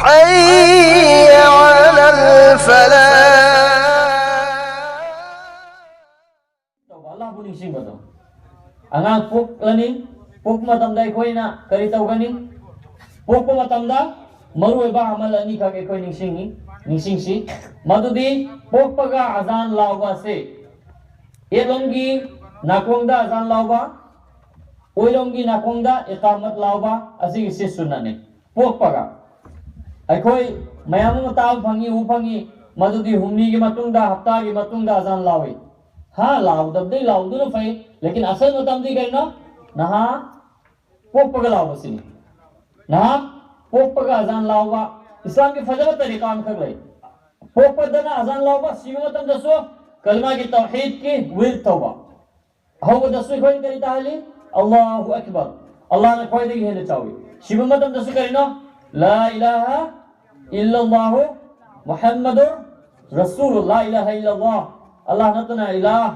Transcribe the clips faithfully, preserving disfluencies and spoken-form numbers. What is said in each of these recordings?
حي على الفلاح. ꯇꯧꯕ, ꯑꯜꯂꯥꯍꯕꯨ ꯅꯤꯡꯁꯤꯡꯕꯗꯣ꯫ ꯑꯉꯥꯡ ꯄꯣꯛꯂꯅꯤ, ꯄꯣꯛꯄ ꯃꯇꯝꯗ ꯑꯩꯈꯣꯏꯅ ꯀꯔꯤ ꯇꯧꯒꯅꯤ? ꯄꯣꯛꯄ ꯃꯇꯝꯗ ꯃꯔꯨꯑꯣꯏꯕ ꯑꯃꯜ ꯑꯅꯤꯈꯛ ꯑꯩꯈꯣꯏ ꯅꯤꯡꯁꯤꯡꯉꯤ, ꯅꯤꯡꯁꯤꯡꯁꯤ꯫ ꯃꯗꯨꯗꯤ ꯄꯣꯛꯄꯒ ꯑꯖꯥꯟ ꯂꯥꯎꯕ ꯑꯁꯦ, ꯌꯦꯠꯂꯣꯝꯒꯤ ꯅꯥꯀꯣꯡꯗ ꯑꯖꯥꯟ ꯂꯥꯎꯕ, ꯑꯣꯏꯔꯣꯝꯒꯤ ꯅꯥꯀꯣꯡꯗ ꯏꯀꯥꯃꯠ ꯂꯥꯎꯕ, ꯑꯁꯤꯒꯤꯁꯤ ꯁꯨꯟꯅꯠꯅꯤ꯫ ꯄꯣꯛꯄꯒ꯫ ꯑꯩꯈꯣꯏ ꯃꯌꯥꯝ ꯑꯃ ꯇꯥꯕ ꯐꯪꯉꯤ, ꯎ ꯐꯪꯉꯤ, ꯃꯗꯨꯗꯤ ꯍꯨꯝꯅꯤꯒꯤ ꯃꯇꯨꯡꯗ, ꯍꯞꯇꯥꯒꯤ ꯃꯇꯨꯡꯗ ꯑꯖꯥꯟ ꯂꯥꯎꯏ꯫ ꯍꯥ, ꯂꯥꯎꯗꯕꯗꯤ ꯂꯥꯎꯗꯨꯅ ꯐꯩ, ꯂꯦꯀꯤꯟ ꯑꯁꯜ ꯃꯇꯝꯗꯤ ꯀꯔꯤꯅꯣ? ꯅꯍꯥ ꯄꯣꯛꯄꯒ ꯂꯥꯎꯕꯁꯤꯅꯤ꯫ ꯅꯍꯥ ꯄꯣꯛꯄꯒ ꯑꯖꯥꯟ ꯂꯥꯎꯕ, ꯏꯁꯂꯥꯝꯒꯤ ꯐꯖꯕ ꯇꯔꯤꯀꯥ ꯑꯃꯈꯛ ꯂꯩ꯫ ꯄꯣꯛꯄꯗꯅ ꯑꯖꯥꯟ ꯂꯥꯎꯕ, ꯁꯤꯕ ꯃꯇꯝꯗꯁꯨ ꯀꯂꯃꯥꯒꯤ ꯇꯧꯍꯤꯗꯀꯤ ꯋꯤꯔꯗ ꯇꯧꯕ꯫ ꯑꯍꯧꯕꯗꯁꯨ ꯑꯩꯈꯣꯏꯅ ꯀꯔꯤ ꯇꯥꯍꯜꯂꯤ? ꯑꯜꯂꯥꯍꯨ ꯑꯛꯕꯔ꯫ ꯑꯜꯂꯥꯍꯅ ꯈ꯭ꯋꯥꯏꯗꯒꯤ ꯍꯦꯟꯅ ꯆꯥꯎꯏ꯫ ꯁꯤꯕ ꯃꯇꯝꯗꯁꯨ ꯀꯔꯤꯅꯣ? ꯂꯥ ꯏꯂꯥꯍ ꯏꯜꯂꯜꯂꯥꯍꯨ ꯃꯨꯍꯝꯃꯗꯨꯔ ꯔꯁꯨꯂꯨꯜꯂꯥꯍ꯫ ꯂꯥ ꯏꯂꯥꯍ ꯏꯜꯂꯜꯂꯥꯍ꯫ ꯑꯜꯂꯥꯍ ꯅꯠꯇꯅ ꯏꯂꯥꯍ,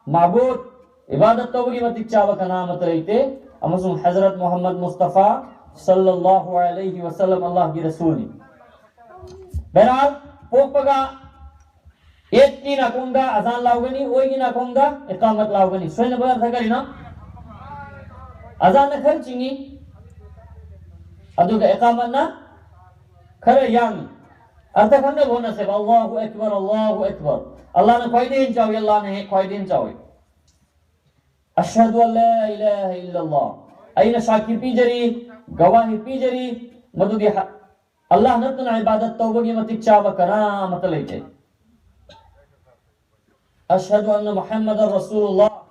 ꯃꯥꯕꯨꯗ, ꯏꯕꯥꯗꯠ ꯇꯧꯕꯒꯤ ꯃꯇꯤꯛ ꯆꯥꯕ ꯀꯅꯥ ꯑꯃꯠꯇ ꯂꯩꯇꯦ꯫ ꯑꯃꯁꯨꯡ ꯍꯖꯔꯠ ꯃꯨꯍꯝꯃꯗ ꯃꯨꯁꯇꯐꯥ ꯁꯜꯂꯜꯂꯥꯍꯨ ꯑꯂꯩꯍꯤ ꯋꯁꯜꯂꯝ ꯑꯜꯂꯥꯍꯒꯤ ꯔꯁꯨꯜꯅꯤ꯫ ꯕꯍꯔꯍꯥꯜ, ꯄꯣꯛꯄꯒ ꯌꯦꯠꯀꯤ ꯅꯥꯀꯣꯡꯗ ꯑꯖꯥꯟ ꯂꯥꯎꯒꯅꯤ, ꯑꯣꯏꯒꯤ ꯅꯥꯀꯣꯡꯗ ꯏꯀꯥꯃꯠ ꯂꯥꯎꯒꯅꯤ꯫ ꯁꯣꯏꯅꯕ ꯑꯔꯊ ꯀꯔꯤꯅꯣ? ꯑꯖꯥꯟꯅ ꯈꯔ ꯆꯤꯡꯏ, ꯑꯗꯨꯒ ꯏꯀꯥꯃꯠꯅ ꯈꯔ ꯌꯥꯡꯏ꯫ ꯑꯔꯊ ꯈꯪꯅꯕ ꯍꯣꯠꯅꯁꯦꯕ꯫ ꯑꯜꯂꯥꯍꯨ ꯑꯛꯕꯔ, ꯑꯜꯂꯥꯍꯨ ꯑꯛꯕꯔ꯫ ꯑꯜꯂꯥꯍꯅ ꯈ꯭ꯋꯥꯏꯗꯒꯤ ꯍꯦꯟꯅ ꯆꯥꯎꯏ, ꯑꯜꯂꯥꯍꯅ ꯍꯦꯛ ꯈ꯭ꯋꯥꯏꯗꯒꯤ ꯍꯦꯟꯅ ꯆꯥꯎꯏ꯫ ꯑꯁꯍꯗꯨ ꯑꯜ ꯂꯥ ꯏꯂꯥꯍ ꯏꯜꯂꯜꯂꯥꯍ꯫ ꯑꯩꯅ ꯁꯥꯈꯤ ꯄꯤꯖꯔꯤ, ꯒꯋꯥꯍꯤ ꯄꯤꯖꯔꯤ, ꯃꯗꯨꯗꯤ ꯍ-, ꯑꯜꯂꯥꯍ ꯅꯠꯇꯅ ꯏꯕꯥꯗꯠ ꯇꯧꯕꯒꯤ ꯃꯇꯤꯛ ꯆꯥꯕ ꯀꯅꯥ ꯑꯃꯠꯇ ꯂꯩꯇꯦ꯫ ꯑꯁꯍꯗꯨ ꯑꯟꯅ ꯃꯨꯍꯝꯃꯗ ꯔꯁꯨꯂꯨꯜꯂꯥꯍ꯫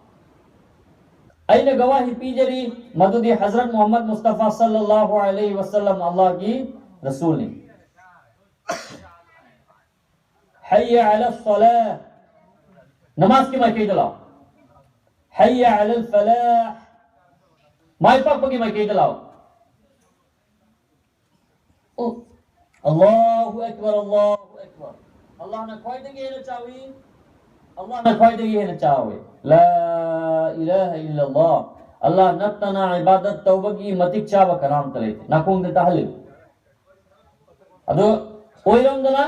ꯑꯩꯅ ꯒꯋꯥꯍꯤ ꯄꯤꯖꯔꯤ ꯃꯗꯨꯗꯤ ꯍꯖꯔꯠ ꯃꯨꯍꯝꯃꯗ ꯃꯨꯁꯇꯐꯥ ꯁꯜꯂꯜꯂꯥꯍꯨ ꯑꯂꯩꯍꯤ ꯋꯁꯜꯂꯝ ꯑꯜꯂꯥꯍꯒꯤ ꯔꯁꯨꯜꯅꯤ꯫ ꯍꯩꯌ ꯑꯂ ꯁꯂꯥꯍ꯫ ꯅꯃꯥꯖꯀꯤ ꯃꯥꯏꯀꯩꯗ ꯂꯥꯛꯑꯣ꯫ ꯍꯩꯌ ꯑꯂ ꯐꯂꯥꯍ꯫ ꯃꯥꯏ ꯄꯥꯛꯄꯒꯤ ꯃꯥꯏꯀꯩꯗ ꯂꯥꯛꯑꯣ꯫ ꯑꯣ꯫ ꯑꯜꯂꯥꯍꯨ ꯑꯛꯕꯔ, ꯑꯜꯂꯥꯍꯨ ꯑꯛꯕꯔ꯫ ꯑꯜꯂꯥꯍꯅ ꯈ꯭ꯋꯥꯏꯗꯒꯤ ꯍꯦꯟꯅ ꯆꯥꯎꯏ꯫ ꯑꯜꯂꯥꯍꯅ ꯈ꯭ꯋꯥꯏꯗꯒꯤ ꯍꯦꯟꯅ ꯆꯥꯎꯏ꯫ ꯂꯥ ꯏꯂꯥꯍ ꯏꯜꯂꯜꯂꯥꯍ꯫ ꯑꯜꯂꯥꯍ ꯅꯠꯇꯅ ꯏꯕꯥꯗꯠ ꯇꯧꯕꯒꯤ ꯃꯇꯤꯛ ꯆꯥꯕ ꯀꯅꯥꯝꯇ ꯂꯩꯇꯦ꯫ ꯅꯥꯀꯣꯡꯗ ꯇꯥꯍꯜꯂꯨ꯫ ꯑꯗꯨ ꯑꯣꯏꯔꯣꯝꯗꯅ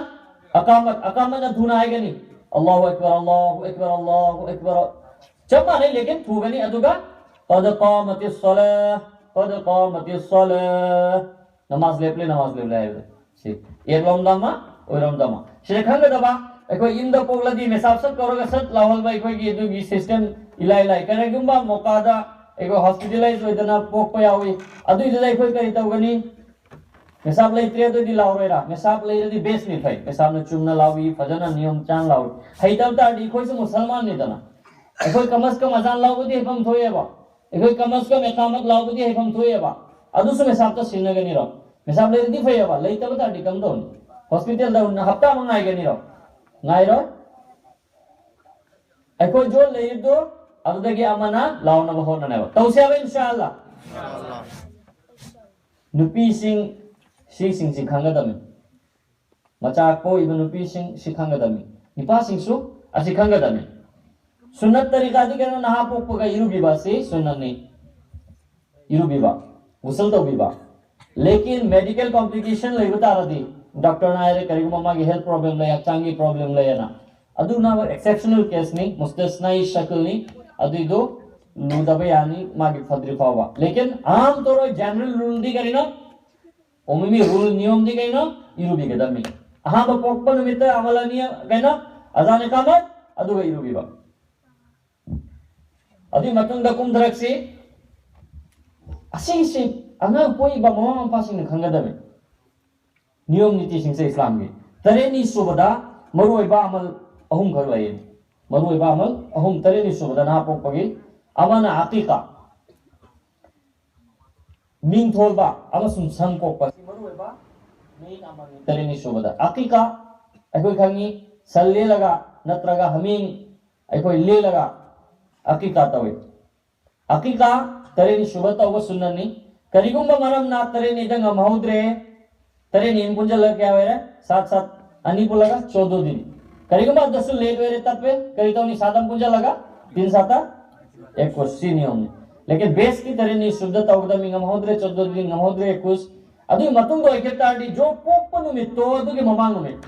ꯑꯀꯥꯃꯠ, ꯑꯀꯥꯃꯠꯅ ꯊꯨꯅ ꯍꯥꯏꯒꯅꯤ, "ꯑꯜꯂꯥꯍꯨ ꯑꯛꯕꯔ, ꯑꯜꯂꯥꯍꯨ ꯑꯛꯕꯔ, ꯑꯜꯂꯥꯍꯨ ꯑꯛꯕꯔ"꯫ ꯆꯞ ꯃꯥꯟꯅꯩ, ꯂꯦꯀꯤꯟ ꯊꯨꯒꯅꯤ꯫ ꯑꯗꯨꯒ "ꯀꯗ ꯀꯥꯃꯇꯤ ꯁꯂꯥ, ꯀꯗ ꯀꯥꯃꯇꯤ ꯁꯂꯥ"꯫ ꯅꯃꯥꯖ ꯂꯦꯞꯂꯦ, ꯅꯃꯥꯖ ꯂꯦꯞꯂꯦ ꯍꯥꯏꯕꯗꯣ꯫ ꯁꯤ ꯌꯦꯠꯂꯣꯝꯗ ꯑꯃ, ꯑꯣꯏꯔꯣꯝꯗ ꯑꯃ꯫ ꯁꯤꯗ ꯈꯪꯒꯗꯕ, ꯑꯩꯈꯣꯏ ꯌꯨꯝꯗ ꯄꯣꯛꯂꯗꯤ ꯃꯦꯁꯥꯞ ꯁꯠ ꯀꯧꯔꯒ ꯁꯠ ꯂꯥꯎꯍꯟꯕ, ꯑꯩꯈꯣꯏꯒꯤ ꯑꯗꯨꯒꯤ ꯁꯤꯁꯇꯦꯝ ꯏꯂꯥꯏ ꯂꯥꯏ꯫ ꯀꯔꯤꯒꯨꯝꯕ ꯃꯣꯀꯥꯗ ꯑꯩꯈꯣꯏ ꯍꯣꯁꯄꯤꯇꯥꯂꯥꯏꯖ ꯑꯣꯏꯗꯅ ꯄꯣꯛꯄ ꯌꯥꯎꯏ, ꯑꯗꯨꯏꯗꯨꯗ ꯑꯩꯈꯣꯏ ꯀꯔꯤ ꯇꯧꯒꯅꯤ? ꯃꯦꯁꯥꯞ ꯂꯩꯇ꯭ꯔꯦ, ꯑꯗꯨꯗꯤ ꯂꯥꯎꯔꯣꯏꯔꯥ? ꯃꯦꯁꯥꯞ ꯂꯩꯔꯗꯤ ꯕꯦꯁꯅꯤ, ꯐꯩ꯫ ꯃꯦꯁꯥꯞꯅ ꯆꯨꯝꯅ ꯂꯥꯎꯏ, ꯐꯖꯅ ꯅꯤꯌꯣꯝ ꯆꯥꯡ ꯂꯥꯎꯏ꯫ ꯍꯩꯇꯕ ꯇꯥꯔꯗꯤ ꯑꯩꯈꯣꯏꯁꯨ ꯃꯨꯁꯜꯃꯥꯟꯅꯤꯗꯅ꯫ ꯑꯩꯈꯣꯏ ꯀꯃꯁ ꯀꯝ ꯑꯖꯥꯟ ꯂꯥꯎꯕꯗꯤ ꯍꯩꯐꯝ ꯊꯣꯛꯑꯦꯕ, ꯑꯩꯈꯣꯏ ꯀꯃꯁ ꯀꯝ ꯑꯦꯀꯥꯃꯠ ꯂꯥꯎꯕꯗꯤ ꯍꯩꯐꯝ ꯊꯣꯛꯑꯦꯕ꯫ ꯑꯗꯨꯁꯨ ꯃꯦꯁꯥꯞꯇ ꯁꯤꯟꯅꯒꯅꯤꯔꯣ? ꯃꯦꯁꯥꯞ ꯂꯩꯔꯗꯤ ꯐꯩꯌꯦꯕ, ꯂꯩꯇꯕ ꯇꯥꯔꯗꯤ ꯀꯝꯗꯧꯅꯤ? ꯍꯣꯁꯄꯤꯇꯥꯜꯗ ꯍꯞꯇꯥ ꯑꯃ ꯉꯥꯏꯒꯅꯤꯔꯣ? ꯉꯥꯏꯔꯣꯏ꯫ ꯑꯩꯈꯣꯏ ꯖꯣꯟ ꯂꯩꯔꯤꯕꯗꯣ, ꯑꯗꯨꯗꯒꯤ ꯑꯃꯅ ꯂꯥꯎꯅꯕ ꯍꯣꯠꯅꯅꯦꯕ꯫ ꯇꯧꯁꯦ ꯍꯥꯏꯕ, ꯏꯟꯁꯥ ꯑꯜꯂꯥ꯫ ꯅꯨꯄꯤꯁꯤꯡ, ꯁꯤꯁꯤꯡꯁꯤ ꯈꯪꯒꯗꯕꯅꯤ꯫ ꯃꯆꯥ ꯄꯣꯛꯏꯕ ꯅꯨꯄꯤꯁꯤꯡ ꯁꯤ ꯈꯪꯒꯗꯕꯅꯤ꯫ ꯅꯨꯄꯥꯁꯤꯡꯁꯨ ꯑꯁꯤ ꯈꯪꯒꯗꯕꯅꯤ꯫ ꯁꯨꯟꯅꯠ ꯇꯔꯤꯀꯥꯗꯤ ꯀꯩꯅꯣ? ꯅꯍꯥ ꯄꯣꯛꯄꯒ ꯏꯔꯨꯕꯤꯕ ꯑꯁꯤ ꯁꯨꯟꯅꯠꯅꯤ꯫ ꯏꯔꯨꯕꯤꯕ, ꯒꯨꯁꯜ ꯇꯧꯕꯤꯕ꯫ ꯂꯦꯀꯤꯟ ꯃꯦꯗꯤꯀꯦꯜ ꯀꯣꯝꯄ꯭ꯂꯤꯀꯦꯁꯟ ꯂꯩꯕ ꯇꯥꯔꯗꯤ, ꯗꯣꯛꯇꯔꯅ ꯍꯥꯏꯔꯦ, ꯀꯔꯤꯒꯨꯝꯕ ꯃꯥꯒꯤ ꯍꯦꯜꯊ ꯄ꯭ꯔꯣꯕ꯭ꯂꯦꯝ ꯂꯩ, ꯍꯛꯆꯥꯡꯒꯤ ꯄ꯭ꯔꯣꯕ꯭ꯂꯦꯝ ꯂꯩꯌꯦꯅ, ꯑꯗꯨꯅ ꯑꯦꯛꯁꯦꯞꯁꯅꯦꯜ ꯀꯦꯁꯅꯤ, ꯃꯨꯁꯇꯁꯅꯥꯏ ꯁꯀꯜꯅꯤ, ꯑꯗꯨꯏꯗꯨ ꯂꯨꯗꯕ ꯌꯥꯅꯤ ꯃꯥꯒꯤ ꯐꯗ꯭ꯔꯤ ꯐꯥꯎꯕ꯫ ꯂꯦꯀꯤꯟ ꯑꯥꯝ ꯇꯧꯔ ꯖꯦꯅꯔꯦꯜ ꯔꯨꯜꯗꯤ ꯀꯔꯤꯅꯣ? ꯑꯣꯃꯤꯃꯤ ꯔꯨꯜ, ꯅꯤꯌꯣꯝꯗꯤ ꯀꯩꯅꯣ? ꯏꯔꯨꯕꯤꯒꯗꯕꯅꯤ꯫ ꯑꯍꯥꯟꯕ ꯄꯣꯛꯄ ꯅꯨꯃꯤꯠꯇ ꯑꯃꯜ ꯑꯅꯤ ꯀꯩꯅꯣ? ꯑꯖꯥꯟ ꯏꯀꯥꯃꯠ, ꯑꯗꯨꯒ ꯏꯔꯨꯕꯤꯕ꯫ ꯑꯗꯨꯒꯤ ꯃꯇꯨꯡꯗ ꯀꯨꯝꯊꯔꯛꯁꯤ꯫ ꯑꯁꯤꯒꯤꯁꯤ ꯑꯉꯥꯡ ꯄꯣꯛꯏꯕ ꯃꯃꯥ ꯃꯄꯥꯁꯤꯡꯅ ꯈꯪꯒꯗꯕꯅꯤ꯫ ꯅꯤꯌꯣꯝ ꯅꯤꯇꯤꯁꯤꯡꯁꯦ ꯏꯁꯂꯥꯝꯒꯤ꯫ ꯇꯔꯦꯠꯅꯤ ꯁꯨꯕꯗ ꯃꯔꯨꯑꯣꯏꯕ ꯑꯃꯜ ꯑꯍꯨꯝꯈꯛ ꯂꯩꯌꯦ꯫ ꯃꯔꯨꯑꯣꯏꯕ ꯑꯃꯜ ꯑꯍꯨꯝ, ꯇꯔꯦꯠꯅꯤ ꯁꯨꯕꯗ ꯅꯍꯥ ꯄꯣꯛꯄꯒꯤ꯫ ꯑꯃꯅ ꯑꯀꯤꯀꯥ, ꯃꯤꯡꯊꯣꯜꯕ ꯑꯃꯁꯨꯡ ꯁꯝ ꯀꯣꯛꯄ꯫ ꯃꯔꯨꯑꯣꯏꯕ ꯃꯦꯟ ꯑꯃꯜꯅꯤ꯫ ꯇꯔꯦꯠꯅꯤ ꯁꯨꯕꯗ ꯑꯀꯤꯀꯥ, ꯑꯩꯈꯣꯏ ꯈꯪꯉꯤ, ꯁꯟ ꯂꯦꯜꯂꯒ ꯅꯠꯇ꯭ꯔꯒ ꯍꯥꯃꯦꯡ ꯑꯩꯈꯣꯏ ꯂꯦꯜꯂꯒ ꯑꯀꯤꯀꯥ ꯇꯧꯏ꯫ ꯑꯀꯤꯀꯥ ꯇꯔꯦꯠꯅꯤ ꯁꯨꯕ ꯇꯧꯕ ꯁꯨꯟꯅꯠꯅꯤ꯫ ꯀꯔꯤꯒꯨꯝꯕ ꯃꯔꯝꯅ ꯇꯔꯦꯠꯅꯤꯗ ꯉꯝꯍꯧꯗ꯭ꯔꯦ, ꯇꯔꯦꯠꯅꯤ ꯄꯨꯟꯁꯤꯜꯂꯒ ꯀꯌꯥ ꯑꯣꯏꯔꯦ? ꯁꯥꯠ ꯁꯥꯠ ꯑꯅꯤ ꯄꯨꯜꯂꯒ ꯆꯣꯗꯣ ꯗꯤꯟ꯫ ꯀꯔꯤꯒꯨꯝꯕ ꯑꯗꯨꯁꯨ ꯂꯦꯠ ꯑꯣꯏꯔꯦ, ꯇꯞꯄꯦ, ꯀꯔꯤ ꯇꯧꯅꯤ? ꯁꯥꯠ ꯑꯃ ꯄꯨꯟꯁꯤꯜꯂꯒ ꯇꯤꯟ ꯁꯥꯠꯇ ꯑꯦꯀꯨꯁ, ꯁꯤ ꯅꯤꯌꯣꯝꯅꯤ꯫ ꯂꯦꯀꯤꯟ ꯕꯦꯁꯀꯤ ꯇꯔꯦꯠꯅꯤ ꯁꯨꯕꯗ ꯇꯧꯒꯗꯕꯅꯤ, ꯉꯝꯍꯧꯗ꯭ꯔꯦ, ꯆꯣꯗꯣ ꯗꯤꯟ ꯉꯝꯍꯧꯗ꯭ꯔꯦ, ꯑꯦꯀꯨꯁ꯫ ꯑꯗꯨꯒꯤ ꯃꯇꯨꯡꯗ ꯑꯣꯏꯈꯤꯕ ꯇꯥꯔꯗꯤ ꯖꯣꯕ ꯄꯣꯛꯄ ꯅꯨꯃꯤꯠꯇꯣ, ꯑꯗꯨꯒꯤ ꯃꯃꯥꯡ ꯅꯨꯃꯤꯠ,